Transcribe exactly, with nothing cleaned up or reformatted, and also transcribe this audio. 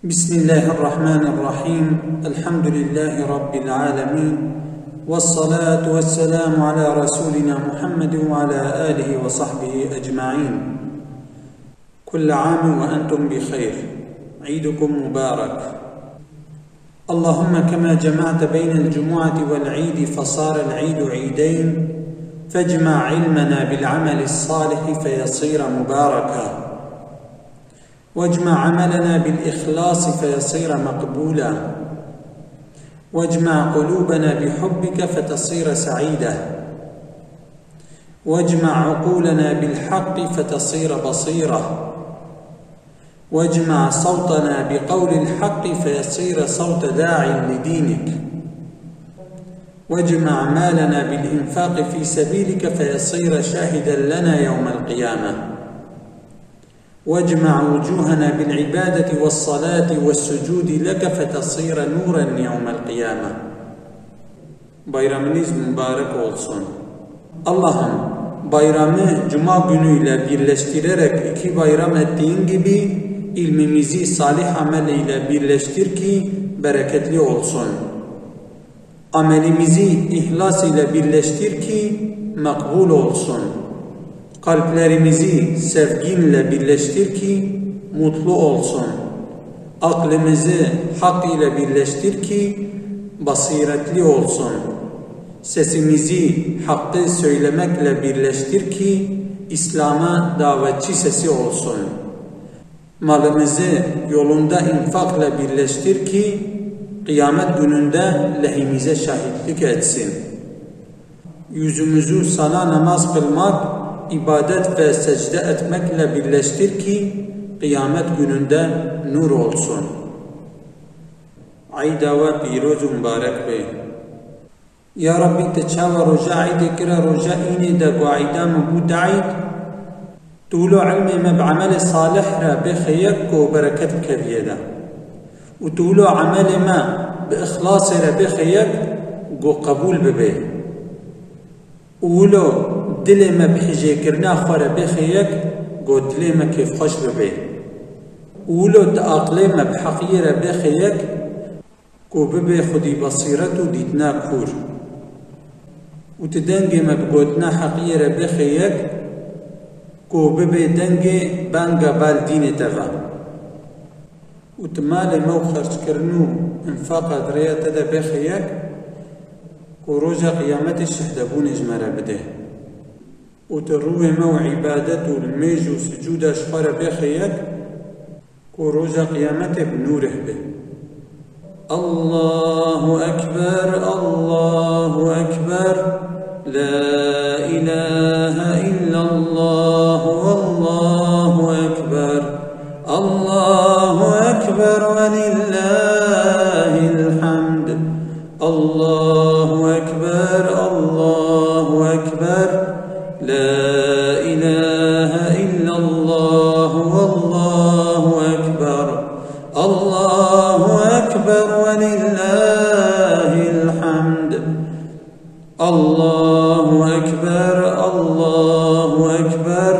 بسم الله الرحمن الرحيم. الحمد لله رب العالمين. والصلاة والسلام على رسولنا محمد وعلى آله وصحبه أجمعين. كل عام وأنتم بخير. عيدكم مبارك. اللهم كما جمعت بين الجمعة والعيد فصار العيد عيدين، فاجمع علمنا بالعمل الصالح فيصير مباركا، واجمع عملنا بالإخلاص فيصير مقبولا، واجمع قلوبنا بحبك فتصير سعيدة، واجمع عقولنا بالحق فتصير بصيرة، واجمع صوتنا بقول الحق فيصير صوت داع لدينك، واجمع مالنا بالإنفاق في سبيلك فيصير شاهدا لنا يوم القيامة، واجمع وجوهنا بالعبادة والصلاة والسجود لك فتصير نورا يوم القيامة. Bayramınız mübarek olsun. Allah'ım, bayramı cuma günüyle birleştirerek iki bayram ettiğin gibi ilmimizi salih amel ile birleştir ki bereketli olsun. Amelimizi ihlas ile birleştir ki makbul olsun. Kalplerimizi sevginle birleştir ki mutlu olsun. Aklımızı hak ile birleştir ki basiretli olsun. Sesimizi hakkı söylemekle birleştir ki İslam'a davetçi sesi olsun. Malımızı yolunda infakla birleştir ki kıyamet gününde lehimize şahitlik etsin. Yüzümüzü sana namaz kılmak, ibadet ve secde etmekle birleştir ki kıyamet gününde nur olsun. Eyda we pîroz û mibarek be. Ya Rabbî, te çawa roja Eydê kira roja înê de ku Eyda min bû di Eyd? Tu wilo ilmê me bi emelê salih re bêxe yek ku bereket bikeviyê de. Û tu wilo emelê me bi îxlasê re bêxe yek ku qebûl bibe. Û wilo dilê me bi hijêkirina xwe re bêxe yek ku dilê me kêfxweş bibe. Û wilo tu aqilê me bi heqiyê re bêxe yek ku bibe xwedî besîret û dîtina kûr. Û tu dengê me bi gotina heqiyê re bêxe yek ku bibe dengê banga bal dînê te ve. Û tu malê me û xerckirin û înfaqa di rêya te de bêxe yek ku roja qiyametê şehdebûnê ji me re bide. Û tu rûyê me û îbadet û limêj û sicûda ji xwe re bêxe yek ku roja qiyametê bi nûrih be. Allahu Ekber, Allahu Ekber, La ilahe illallah, Allahu Ekber, Allahu Ekber ve lillahil hamd. Allahu Ekber, Allahu Ekber. La ilahe illallah, Allahu Ekber. Allahu Ekber ve lillahil hamd. Allahu Ekber, Allahu Ekber.